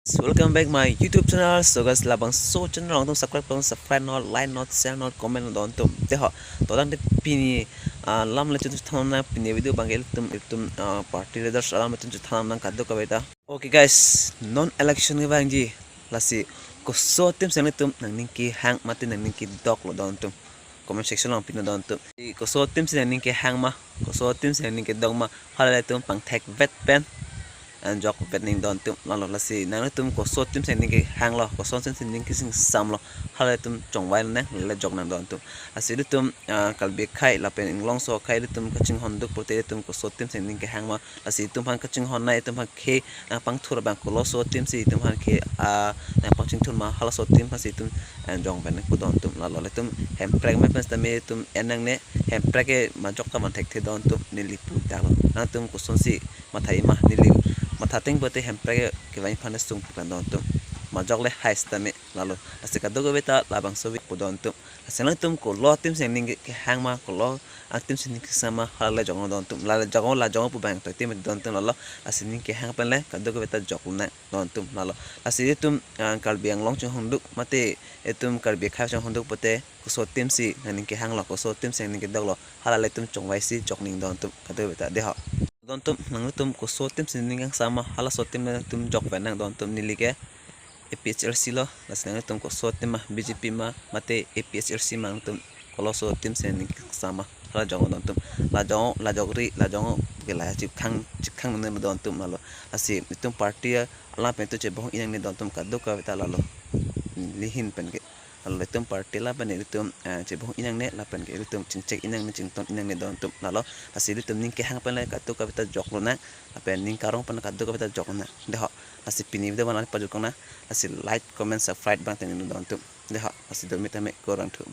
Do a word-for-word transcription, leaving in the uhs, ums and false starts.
Welcome back my YouTube channel. So guys, labangso channel along tum subscribe non, subscribe non, like non, share non, comment non don tum. Deho, to tangte pini ah, alam le chun thangnang, pini video abang ke ilitum, ilitum ah, party leaders alam le chun thangnang kadokave ta. Okay guys, non election kevangji, lasi koso atim si nanglitum nangning kehang mate nangning kedoklo don tum, comment section along pin non don tum. I koso atim si nangning kehang ma, koso atim si nangning kedok ma, hala ilitum pangthek vet pen, ah, jok vet ning don tum. Lalo lasi nanglitum koso atim si nangning kehanglo, koso atim si nangning kesingsamlo, hala ilitum chongvai nang, le jok nang don tum. Lasi ilitum ah, Karbi akhei lapen Inglongso akhei ilitum kachinghon duk pute ilitum koso atim si nangning kehang ma, lasi itum aphan kachinghon nang, itum aphan ke nangpangthur abang koloso atim si itum aphan ke ah, nangpangchingthur ma, halaso atim aphan si itum ah, jok vet nang pu don tum. Lalo ilitum Hemprek amei pen sitame itum en nangne, Hemprek ke majok ta van thekthe don tum, neli pu tanglo. Nangtum kosonsi matha-i ma, neli matha ting pute Hemprek ke kevang aphan sungpik lang don tum. Majok le hai sitame. Lalo lasi kadokave ta labangso video pu don tum. Lasi nangtum kolo atim si nangning ke, kehang ma, kolo atim si nangning kesam ma, hala le jok nang don tum. La le jok, la jok pu bang toi tim don tum lalo. Lasi ning kehang pen le kadokave ta jok nang don tum lalo. Lasi itum ah, Karbi Anglong chinghon duk mate itum Karbi akhei chinghon duk pute koso atim si nangning kehanglo, koso atim si nangning kedoklo, hala ilitum chongvai si jok ning don tum kadokave ta. Deho, don tum, nangtum koso atim si ning kangsam ma, halaso atim le tum jok vet nang don tum. Neli ke A P H L C lo, lasi nangtum koso atim ma, B J P ma mate A P H L C ma, nangtum koloso atim si nangning kesam ma, hala jok don tum. La jok, la jok ri, la jok ke la chipkhang, chipkhang nang don tum lalo. Lasi itum party alam pen itum chebohong-i nangne don tum kadokave ta lalo. Neli ahin pen ke. Lalo itum party alam pen itum ah, chebohong-i nangne lapen ke itum chingchek-i nangne, chington-i nangne don tum lalo. Lasi itum ning kehang pen le kadokave ta joklo nang, lapen ning karong pen kadokave ta joklo nang. Deho, lasi pini video abang la pajut kong nang. Lasi like, comment, subscribe abang te ning don tum. Deho, lasi domi tame, kurvangthu.